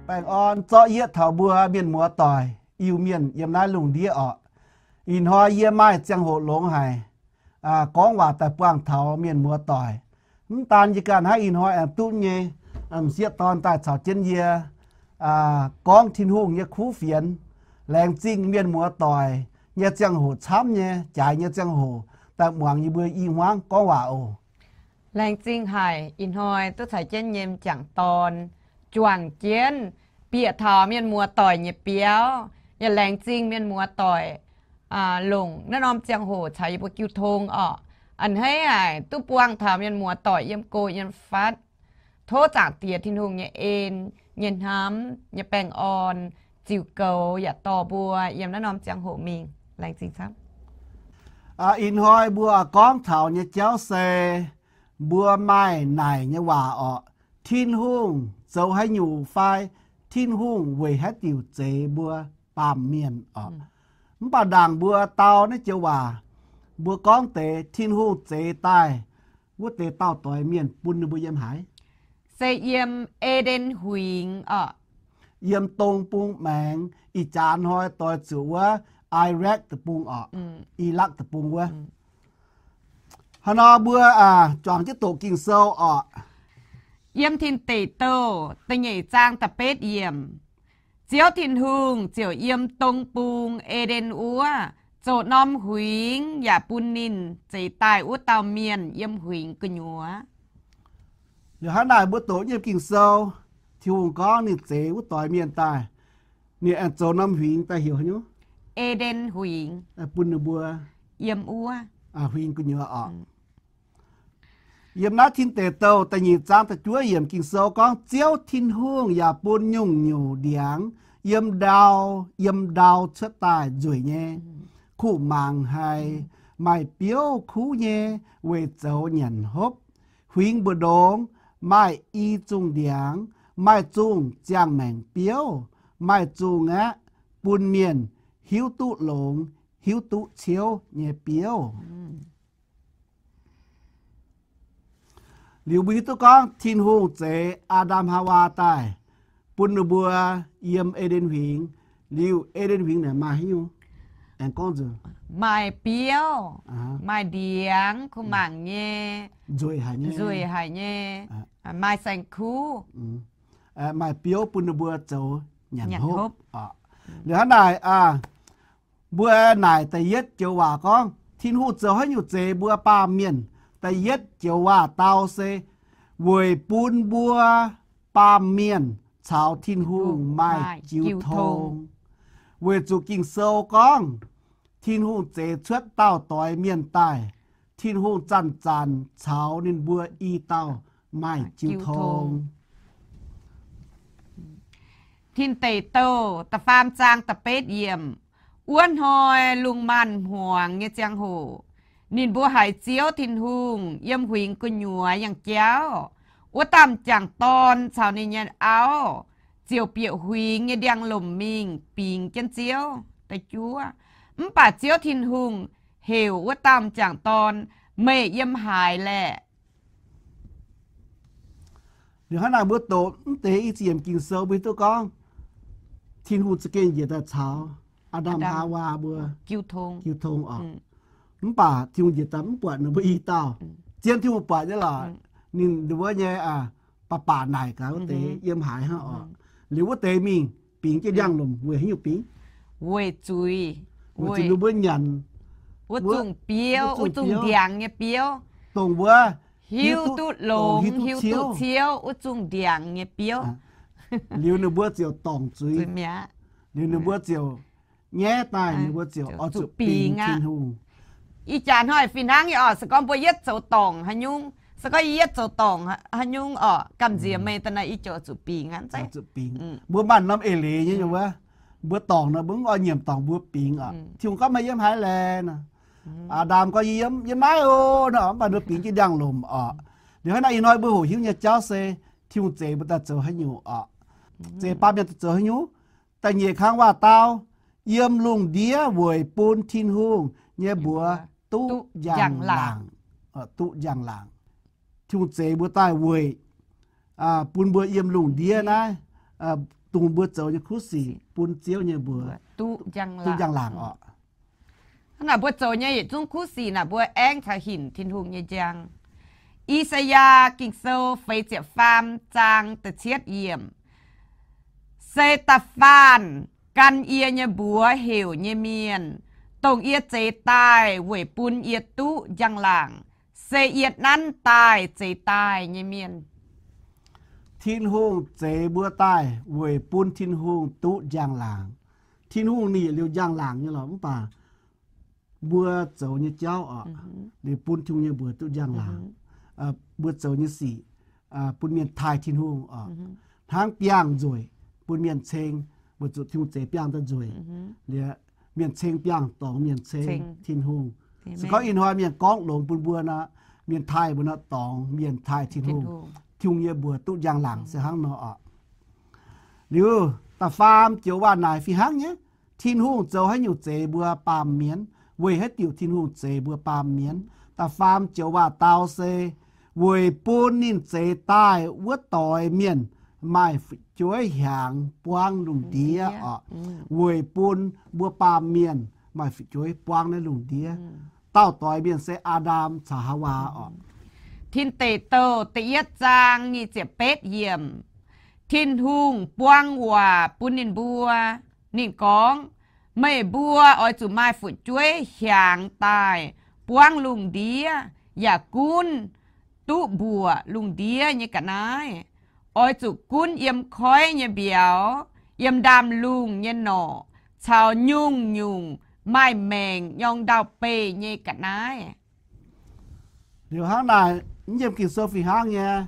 Baengh orn zorqv yieqv taux mbuo mienh muoz doic Iu-Mienh yiem naaiv lungh ndiev orqc. Ih hnoi yie maaih ziangh hoc longx haic, gorngv waac daaih buangh taux mienh muoz doic. Mv daan yie ganh hnangv, ih hnoi aengx duqv nyei m'sieqv dorn daaih caux jienv yie gorngv Tin-Hungh nyei kuv fienx. Laengz zingh mienh muoz doic nyei ziangh hoc camv nyei, jaaix nyei ziangh hoc daaih muangx yie mbuo i hmuangv gorngv waac oc. Laengz zingh haic ih hnoi duqv caux jienv nyei m'jangc dorn juangc jienv bieqc taux mienh muoz doic nyei biauv. Yaac laengz zingh mienh muoz doic longc naaiv norm ziangh hoc caux yie mbuo jiu tong orqc. A'hneiv haic duqv buangh taux mienh muoz doic yiem go yiem fatv. Tov Zaangc Diex Tin-Hungh nyei en, nyei hnamv, nyei baengh orn ziux goux yaac dorh mbuo yiem naaiv norm ziangh hoc mingh. Laengz zingh camv. Ih hnoi mbuo gorngv taux nyei jauv se mbuo maaih naaic nyei waac orqc. Tin-Hungh zoux haaix nyungc fai Tin-Hungh weic haaix diuc zeix mbuo baamh mienh orqc. Mv baac ndaangc mbuo dau naaiv joux waac, mbuo gorngv deix Tin-Hungh zeix daaih wuov deix dauh doix mienh bun ninh mbuo yiem haaix? Se yiem E^nden Huingx orqc. Yiem dong bung maengx, ih jaax hnoi doix zuqc wuov Iraq deic-bung orqc, Iraq deic-bung wuov. Hnangv nor mbuo juangc jienv doqc Ging-Sou orqc. Yiem Tin Deic Douh da'nyeic zaang da'betv yiemc, Ziouv Tin-Hungh ziouc yiem dong bung E^nden wuov zoux norm huingx yaac bun ninh zeix daaih wuov dauh mienh yiem huingx gu'nyuoz. Liuz hnangv naaic mbuo doqc yiem Ging-Sou, Tin-Hungh gorngv ninh zeix wuov doix mienh daaih, ninh aengx zoux norm huingx daaih heuc haaix nyungc? E^nden Huingx. Bun ninh mbuo yiem wuov huingx gu'nyuoz orqc. Yiem naaiv Tin Deic Douh da'nyeic zaang da'juov yiemc Ging-Sou gorngv, Ziouv Tin-Hungh yaac bun nyungc-nyungc ndiangx yiem ndau, yiem ndau cuotv daaih nzueic nyei, kuh mangc haic, maaih biouv kuv nyei weic zoux nyanc hopv. Huingx mbu'ndongx maaih i zungh ndiangx, maaih zungh ziangh maengc biouv, maaih zungh aeqv, bun mienh hiuv duqv longx, hiuv duqv ciouv nyei biouv. Liuz mbuo hiuv duqv gorngv Tin-Hungh zeix Aa^ndam Haawaa daaih, bun ninh mbuo yiem E^nden Huingx. Liuz E^nden Huingx naaic maaih haaix nyungc? Aengx gorngv nzunc, maaih biouv, maaih ndiangx, kuh mangc nyei, nzueic haic nyei, maaih saeng-kuv, maaih biouv bun ninh mbuo zoux nyanc hopv. Liuz hnangv naaic, mbuo naaic da'yietv joux waac gorngv Tin-Hungh zoux haaix nyungc zeix mbuo baamh mienh. Da'yietv joux waac dau se weic bun mbuo baamh mienh caux Tin-Hungh maaih jiu tong. Weic zuqc Ging-Sou gorngv Tin-Hungh zeix cuotv dauh doix mienh daaih, Tin-Hungh zanc-zanc caux ninh mbuo i dauh maaih jiu tong. Tin Deic Douh da'faam zaang da'betv yiemc, wuov hnoi lungh maanz-hmuangx nyei ziangh hoc, ninh mbuo haiz Ziouv Tin-Hungh yiem huingx gu'nyuoz yangh jauv. Wuov dauh m'jangc dorn caux ninh nyei auv ziouc bieqc huingx nyei ndiangx-lomc mingh bingx jienv Ziouv. Mv baac Ziouv Tin-Hungh heuc wuov dauh m'jangc dorn, Meih yiem haaix laeh? Liuz hnangv naaic mbuo doqc mv deix i ziex yiemc Ging-Sou mbuo hiuv duqv gorngv Tin-Hungh za'gengh njiec daaih caux Aa^ndam Haawaa mbuo jiu tong orqc. Mv baac Tin-Hungh njiec daaih mv buatc ninh mbuo i dauh. Zien Tin-Hungh buatc nyei lorqc. Ninh wuov nyei baac baac naaic gaax wuov deix yiem haaix hnangv orqc. Liuz wuov deix mingh bingx jienv ndiangx-lomc weic haaix nyungc bingx? Weic zuiz, weic zuiz ninh mbuo nyanc wuov zungh biouv, wuov zungh ndiangx nyei biouv, dongh wuov hiuv duqv longx, hiuv duqv ciouv wuov zungh ndiangx nyei biouv. Liuz ninh mbuo ziouc dorngc zuiz mi'aqv. Liuz ninh mbuo ziouc nyaiv daaih, ninh mbuo ziouc oix zuqc bingx Tin-Hungh. Ih jaax hnoi fih hnangv nyei orqc. Se gorngv mbuo yietv zoux dorngc haaix nyungc, se gorngv yie yietv zoux dorngc haaix nyungc orqc, gamh nziex meih daaih naaic, yie ziouc zuqc bingx aqv. Zuqc bingx. Mbuo maaih norm eix leiz nyei wuov. Mbuo dorngc nor, mbuo mv oix nyiemc dorngc, mbuo bingx orqc. Tin-Hungh gorngv, Meih yiem haaix laeh? Aa^ndam gorngv, Yie yiem, yiem naaiv oc. Nor mv baac ninh mbuo bingx jienv ndiangx-lomc orqc. Liuz hnangv naaic ih hnoi mbuo hoqc hiuv nyei jauv se Tin-Hungh zeix mbuo daaih zoux haaix nyungc orqc? Zeix baamh mienh daaih zoux haaix nyungc? Da'nyeic kang waac-dau, yiem lungh ndiev weic bun Tin-Hungh nyei mbuox duqv njang-laangc. Duqv njang-laangc. Tin-Hungh zeix mbuo daaih weic bun mbuo yiem lungh ndiev naaiv dongh mbuo zoux nyei kuv sic bun Ziouv nyei mbuox duqv njang-laangc oc. Hnangv naaic mbuo zoux nyei yietc zungv kuv sic naaic mbuo aengv caux hinc Tin-Hungh nyei njang. I^saa^yaa Ging-Sou feix ziepc faam zaang da'cietv yiemc, se da'faanh gan yie nyei mbuox heuc nyei mienh, dongh yie zeix daaih weic bun yie duqv njang-laangc, se yie nanv daaih zeix daaih nyei mienh. Tin-Hungh zeix mbuo daaih weic bun Tin-Hungh duqv njang-laangc. Tin-Hungh ninh yietc liuz njang-laangc nyei lorqc, mv baac mbuo zoux nyei jauv oc, liuz bun Tin-Hungh nyei mbuox duqv njang-laangc, mbuo zoux nyei sic bun mienh taaih Tin-Hungh oc. Hnangv biangh nzueic bun mienh ceng, weic zuqc Tin-Hungh zeix biangh daaih nzueic. Liuz mienh ceng biangh, dorngx mienh ceng Tin-Hungh. Se gorngv ih hnoi mienh gorngv longx bun mbuo nor, mienh taaih mbuo nor, dorngx mienh taaih Tin-Hungh. Tin-Hungh nyei mbuox duqv njang-laangc se hnangv nor oc. Liuz da'faam joux waac naaic fih hnangv nyei. Tin-Hungh zoux haaix nyungc zeix mbuo baamh mienh? Weic haaix diuc Tin-Hungh zeix mbuo baamh mienh? Da'faam joux waac dau se, weic bun ninh zeix daaih wuov doix mienh maaih fu'jueiv hiaangx buangv lungh ndiev oc. Weic bun mbuo baamh mienh maaih fu'jueiv buangv naaiv lungh ndiev. Dauh doix mienh se Aa^ndam caux Haawaa oc. Tin Deic Douh da'yietv zaang nyic ziepc betv yiemc, Tin-Hungh buang waac bun ninh mbuo. Ninh gorngv, meih mbuo oix zuqc maaih fu'jueiv hiaangx daaih buangv lungh ndiev, yaac gunv duqv mbuoqc lungh ndiev nyei ga'naaiv. Oix zuqc gunv yiem koiv nyei mbiauz, yiem ndaamv-lungh nyei norqc, caux nyungc-nyungc maaih maengc nyorng ndau-beih nyei ga'naaiv. Liuz hnangv naaic, mv yiem Ging-Sou fih hnangv nyei,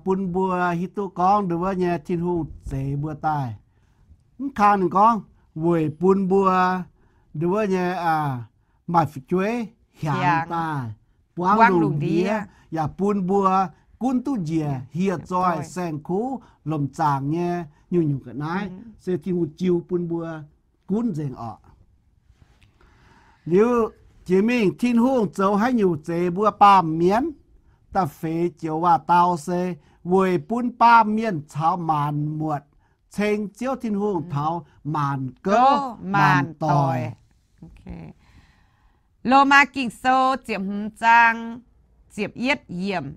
bun mbuo hiuv duqv gorngv nduov nyei Tin-Hungh zeix mbuo daaih. Mv kang ninh gorngv weic bun mbuo nduov nyei maaih fu'jueiv hiaangx daaih buangv lungh ndiev, yaac bun mbuo gunv duqv njiec hieh zoih, saeng-kuv, lomc zaangc nyei nyungc-nyungc ga'naaiv, se Tin-Hungh jiu bun mbuo gunv nzengc oc. Liuz jiex mingh Tin-Hungh zoux haaix nyungc zeix mbuo baamh mienh? Da'feix joux waac dau se weic bun baamh mienh caux maanc muotc ceng Ziouv Tin-Hungh taux maanc gouv maanc doic. Lomaa Ging-Sou ziepc hmz zaang ziepc yietv yiemc,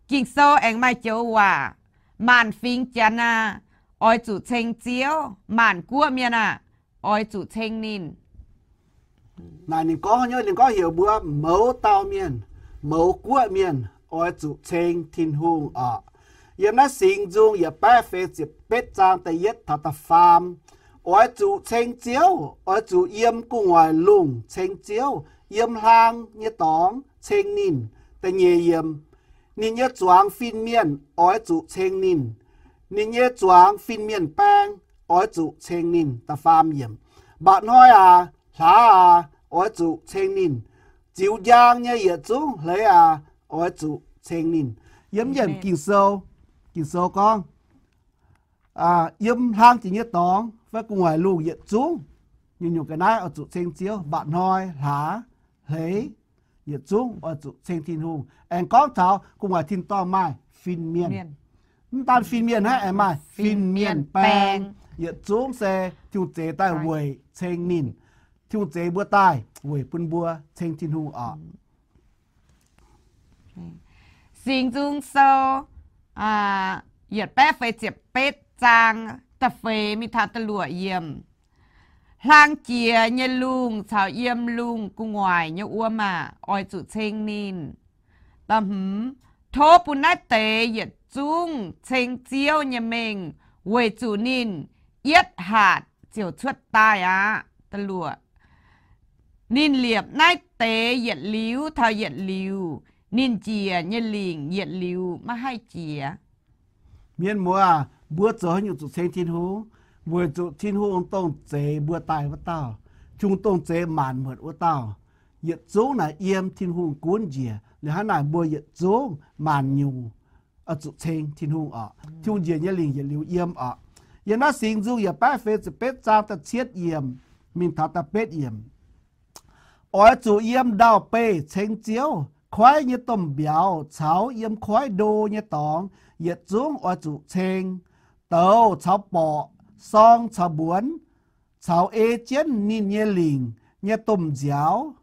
Ging-Sou aengx maaih joux waac, maanc fingx Janx aah! Oix zuqc ceng Ziouv. Maanc guoqv mienh aah! Oix zuqc ceng ninh. Naaic ninh gorngv, ninh gorngv heuc mbuo mouz dauh mienh, mouz guoqv mienh oix zuqc ceng Tin-Hungh oc. Yiem naaiv Singx Nzung yietc baeqv feix ziepc betv zaang da'yietv taux da'faam, oix zuqc ceng Ziouv, oix zuqc yiem gu'nguaaic lungh ceng Ziouv, yiem hlaang nyei dorngx ceng ninh. Da'nyeic yiemc, ninh nyei zuangx fin-mienh oix zuqc ceng ninh. Ninh nyei zuangx fin-mienh baeng oix zuqc ceng ninh. Da'faam yiemc, mba'hnoi aac, hlaax aac, oix zuqc ceng ninh. Ziux njang nyei yietc zungv hleix aac, oix zuqc ceng ninh. Yiem yiemc Ging-Sou, Ging-Sou gorngv, yiem hlaang jiex nyei dorngx fai gu'nguaaic lungh yietc zungv, nyungc-nyungc ga'naaiv oix zuqc ceng Ziouv. Mba'hnoi, hlaax, hleix, yietc zungv oix zuqc ceng Tin-Hungh. Aengx gorngv taux gu'nguaaic tin-dorngh maaih fin-mienh. Mv daan fin-mienh hnangv, aengx maaih fin-mienh baeng. Yietc zungv se Tin-Hungh zeix daaih weic ceng ninh. Tin-Hungh zeix mbuo daaih weic bun mbuo ceng Tin-Hungh oc. Singx Nzung Sou yietc baeqv feix ziepc betv zaang da'feix mingh taux da'luoqc yiemc. Hlang jiex nyei lungh caux yiem lungh gu'nguaaic nyei wuom aah! Oix zuqc ceng ninh. Da'hmz, tov bun naaiv deix yietc zungv ceng Ziouv nyei mengh, weic zuqc ninh yietv hatc ziouc cuotv daaih aqv. Da'luoqc, ninh liepc naaiv deix yietc liuz taux yietc liuz, ninh njiec nyei lingc yietc liuz maiv haih jiex. Mienh muoz, mbuo zoux haaix nyungc zuqc ceng Tin-Hungh? Weic zuqc Tin-Hungh dongh zeix mbuo daaih wuov dauh, Tin-Hungh dongh zeix maanc muotc wuov dauh. Yietc zungv naaic yiem Tin-Hungh gunv njiec. Liuz hnangv naaic mbuo yietc zungv maanc nyungc zuqc ceng Tin-Hungh oc. Tin-Hungh njiec nyei lingc yietc liuz yiem oc. Yiem naaiv Singx Nzung yietc baeqv feix ziepc betv zaang da'cietv yiemc mingh taux da'betv yiemc. Oix zuqc yiem ndau-beih ceng Ziouv. Koiv nyei domh mbiauz caux yiem koiv ndo nyei dorngx yietc zungv oix zuqc ceng. Douz caux borqc sorng caux mbuonx, caux ei jienv ninh nyei lingc nyei domh nziaaux,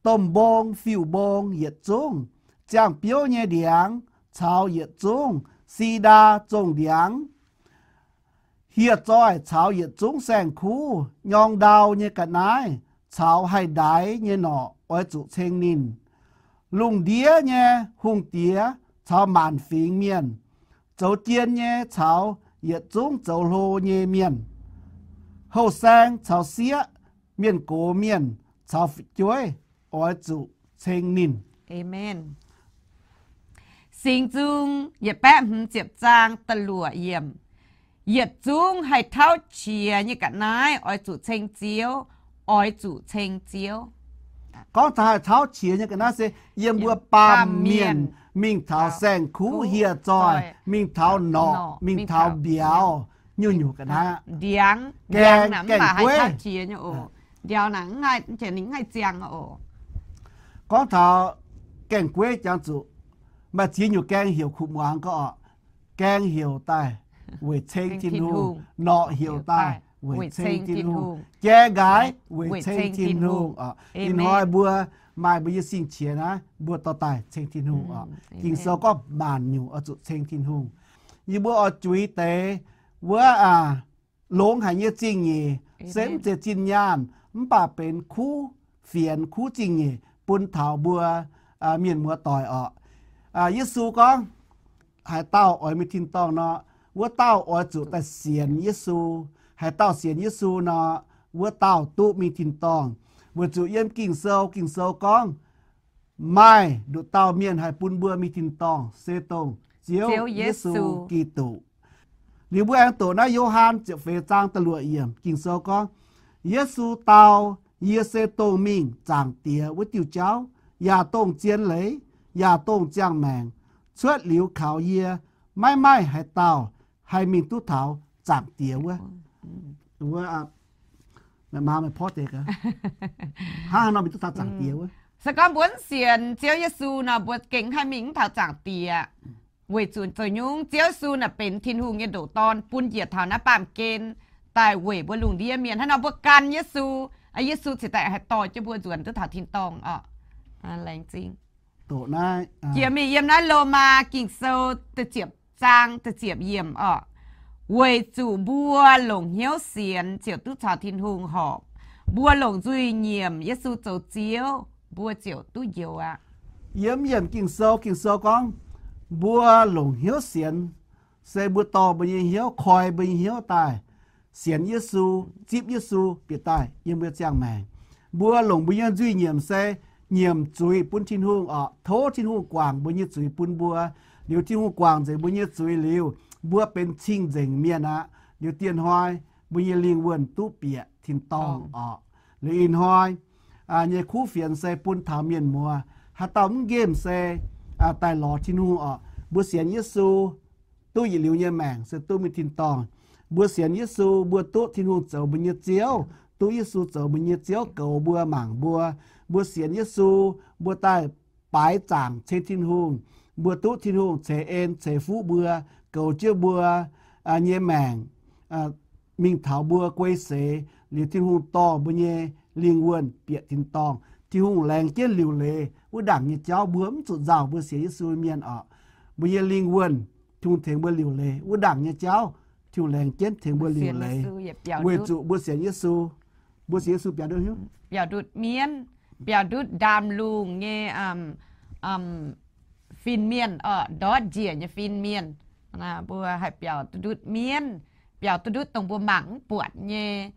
domh mbong fiuv-mbong yietc zungv, ziangh biouv nyei ndiangx caux yietc zungv si^ndaa zongh ndiangx, hieh zoih caux yietc zungv saeng-kuv, nyorng ndau nyei ga'naaiv caux haih ndaix nyei norqc oix zuqc ceng ninh. Lungh ndiev nyei hungh diex caux maanc fingx mienh, zoux jien nyei caux yietc zungv zoux hlo nyei mienh, houh saeng caux sieqv, mienh gox mienh caux fu'jueiv oix zuqc ceng ninh. Amen. Singx Nzung yietc baeqv hmz ziepc zaang da'luoqc yiemc, yietc zungv haih tauv qiex nyei ga'naaiv oix zuqc ceng Ziouv, oix zuqc ceng Ziouv. Gorngv taux haih tauv qiex nyei ga'naaiv se yiem mbuo baamh mienh mingh taux saeng-kuv hieh zoih, mingh taux norqc, mingh taux mbiauz, nyungc-nyungc ga'naaiv. Ndiangx, ndiangx gaengh mv baac haih tauv qiex nyei oc. Ndiangx naaic mv haih ziangx oc. Gorngv taux gaengh gueiv jangx zuqc maaih ziex nyungc gaeng heuc kuv muangx gorngv oc. Gaeng heuc daaih weic ceng Tin-Hungh, norqc heuc daaih weic ceng Tin-Hungh, jai nqaaix weic ceng Tin-Hungh oc. Ih hnoi mbuo maaih mbuo nyei sing-qiex naaiv mbuo dorh daaih ceng Tin-Hungh oc. Ging-Sou gorngv maanc nyungc oix zuqc ceng Tin-Hungh. Yie mbuo oix juix deix wuov longx haic nyei zingh nyeic, se mv zeiz zinh nyaanh mv baac benx kuv fienx kuv zingh nyeic bun taux mbuo mienh muoz doic oc. Yesu gorngv, haaix dauh oix mingh tin-dorngh nor, wuov dauh oix zuqc daaih sienx Yesu. Haaix dauh sienx Yesu nor, wuov dauh duqv mingh tin-dorngh. Weic zuqc yiem Ging-Sou, Ging-Sou gorngv, maaih nduqc dauh mienh haih bun mbuo mingh tin-dorngh, se dongh Ziouv Yesu Giduc. Liuz mbuo aengx doqc naaiv Yo^han ziepc feix zaang da'luoqc yiemc, Ging-Sou gorngv, Yesu dau, Yie se dongh mingh Zaangc Diex wuov diuh jauv, yaac dongh zien leiz, yaac dongh ziangh maengc. Cuotv liuz kaux yie, maiv maaih haaix dauh haih mingh duqv taux Zaangc Diex wuov. Hnangv nor mingh duqv taux Zaangc Diex wuov. Se gorngv mbuo mv sienx Ziouv Yesu nor, mbuo gengh haih mingh mv taux Zaangc Diex. Weic zuqc zoux nyungc Ziouv Yesu naaic benx Tin-Hungh nyei ndoqc Dorn, bun njiec taux naaiv baamh gen daaih weic mbuo lungh ndiev mienh. Hnangv nor mbuo gan Yesu, Yesu cingx daaih haih dorh jienv mbuo nzuonx duqv taux tin-dorngh oc. Laengz zingh. Jiex mingh yiem naaiv Lomaa Ging-Sou da'ziepc zaang da'ziepc yiemc oc. Weic zuqc mbuo longc hnyouv sienx ziouc duqv caux Tin-Hungh horpc. Mbuo longc nzuih nyiemc Yesu zoux Ziouv, mbuo ziouc duqv njoux aqv. Yiem yiemc Ging-Sou, Ging-Sou gorngv, mbuo longc hnyouv sienx, se mbuo dorh mbuo nyei hnyouv, koi mbuo nyei hnyouv daaih sienx Yesu, zipv Yesu bieqc daaih yiem mbuo ziangh maengc. Mbuo longc mbuo nyei nzuih nyiemc se nyiemc zuiz bun Tin-Hungh oc, tov Tin-Hungh guangc mbuo nyei zuiz bun mbuo. Liuz Tin-Hungh guangc nzengc mbuo nyei zuiz liuz, mbuo benx cing-nzengc mienh aqv. Liuz dieh hnoi mbuo nyei lingh wuonh duqv bieqc tin-dorngh oc. Liuz ih hnoi nyei kuv fienx se bun taux mienh muoz. Haaix dauh mv nqemh se daaih lorz Tin-Hungh oc. Mbuo sienx Yesu duqv yietc liuz nyei maengc se duqv mingh tin-dorngh. Mbuo sienx Yesu, mbuo duqv Tin-Hungh zoux mbuo nyei Ziouv, duqv Yesu zoux mbuo nyei Ziouv goux mbuo mangc mbuo. Mbuo sienx Yesu, mbuo daaih baaix zaangc ceng Tin-Hungh. Mbuo duqv Tin-Hungh ceix en ceix fuqv mbuo, goux jienv mbuo nyei maengc, mingh taux mbuo guei seix liuz, Tin-Hungh dorh mbuo nyei lingh wuonh bieqc tin-dorngh. Tin-Hungh laengz jienv liuc leiz wuov ndaangc nyei jauv mbuo mv zuqc nzauh, mbuo sienx Yesu mienh oc. Mbuo nyei lingh wuonh, Tin-Hungh tengx mbuo liuc leiz wuov ndaangc nyei jauv, Tin-Hungh laengz jienv tengx mbuo liuc leiz, weic zuqc mbuo sienx Yesu. Mbuo sienx Yesu biaux ndutv, biaux ndutv mienv, biaux ndutv ndaamv-lungh nyei fin-mienh oc, ndortv njiec nyei fin-mienh. Mbuo haih biaux duqv ndutv mienv, biaux duqv ndutv dongh mbuo mangc mv buatc nyei.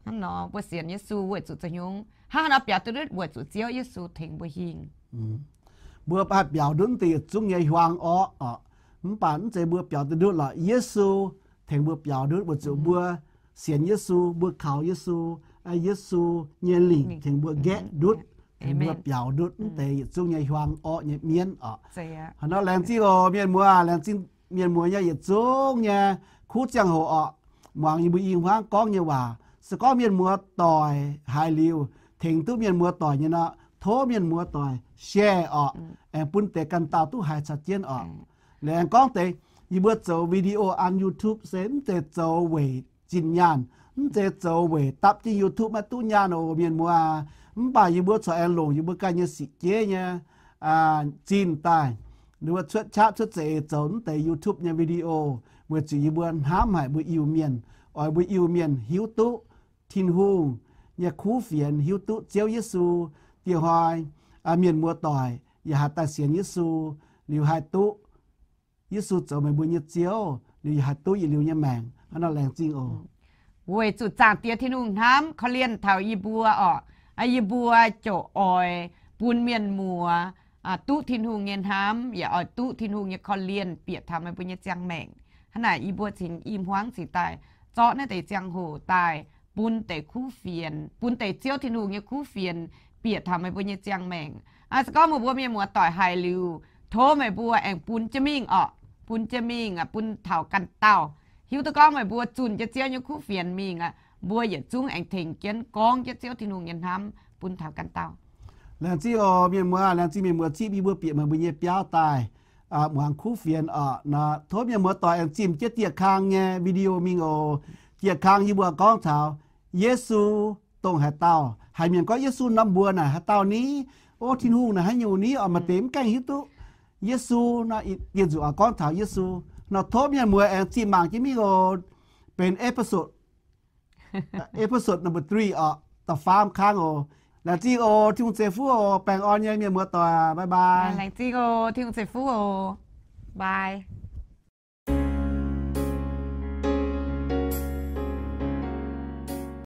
Hnangv nor mbuo sienx Yesu weic zuqc zoux hnyungv hnangv nor biaux duqv ndutv? Weic zuqc Ziouv Yesu tengx mbuo hingh. Mbuo haih biaux ndutv deix yietc zungv nyei hiuang orqv oc. Mv baac mv zeiz mbuo biaux duqv ndutv lorqc, Yesu tengx mbuo biaux ndutv weic zuqc mbuo sienx Yesu, mbuo kaux Yesu, Yesu nyei lingc tengx mbuo nqaeqv ndutv, tengx mbuo biaux ndutv mv deix yietc zungv nyei hiuang orqv nyei mienv oc. Hnangv nor laengz zingh oc mienh muoz, laengz zingh mienh muoz nyei yietc zungv nyei kuv ziangh hoc oc. Muangx yie mbuo i hmuangv gorngv nyei waac, se gorngv mienh muoz doic haiz liuz tengx duqv mienh muoz doic nyei nor, tov mienh muoz doic share oc, aengx bun deix ganh dauh duqv haiz caux jienv oc. Laengz gorngv deix, yie mbuo zoux video an YouTube se mv zeiz zoux weic zinh nyaanh. Mv zeiz zoux weic dapv jienv YouTube maiv duqv nyaanh oc, mienh muoz. Mv baac yie mbuo corc aengx longc yie mbuo ganh nyei sic jeiv nyei zinh daaih, cuotv qaqv cuotv za'eix zoux mv deix YouTube nyei video, weic zuqc yie mbuo hnamv haic mbuo Iu-Mienh, oix mbuo Iu-Mienh hiuv duqv Tin-Hungh nyei kuv fienx, hiuv duqv Ziouv Yesu. Dieh hnoi mienh muoz doic yaac haih daaih sienx Yesu, liuz haih duqv Yesu zoux meih mbuo nyei Ziouv, liuz yaac haih duqv yietc liuz nyei maengc. Hnangv naaiv laengz zingh oc. Weic zuqc Zaangc Diex Tin-Hungh hnamv korv-lienh taux yie mbuo orqc, yie mbuo ziouc oix bun mienh muoz duqv Tin-Hungh nyei hnamv, yaac oix duqv Tin-Hungh nyei korv-lienh bieqc taux meih mbuo nyei ziangh maengc. Hnangv naaic yie mbuo cingx i hmuangv cingx daaih zorqv naaiv deix ziangh hoc daaih bun deix kuv fienx, bun deix Ziouv Tin-Hungh nyei kuv fienx bieqc taux meih mbuo nyei ziangh maengc. Se gorngv meih mbuo mienh muoz doic haiz liuz, tov meih mbuo aengx bun jienv mingh orqc, bun jienv mingh, bun taux ganh dauh. Hiuv duqv gorngv meih mbuo zunh jienv Ziouv nyei kuv fienx mingh aqv, mbuo yietc zungv aengx tengx jienv gorngv jienv Ziouv Tin-Hungh nyei hnamv bun taux ganh dauh. Laengz zingh oc mienh muoz, laengz zingh mienh muoz zipv yie mbuo bieqc meih mbuo nyei biauv daaih muangx kuv fienx oc. Tov mienh muoz doic aengx zimh jienv dieh kang nyei video mingh oc. Dieh kang yie mbuo gorngv taux Yesu dongh haaix dauh. Haiz mienh gorngv Yesu norm mbuox naaic haaix dauh ni? O, Tin-Hungh naaic haaix nyungc ni? Oc, maaih deix mv gaengh hiuv duqv Yesu nor, diex nzuqc oix gorngv taux Yesu nor. Tov mienh muoz aengx zimh mangc jienv mingh oc. Benx episode, episode number three oc, da'faam kang oc. Laengz zingh oc. Tin-Hungh ceix fuqv oc. Baengh orn nyei mienh muoz doic, bye bye. Laengz zingh oc. Tin-Hungh ceix fuqv oc. Bye.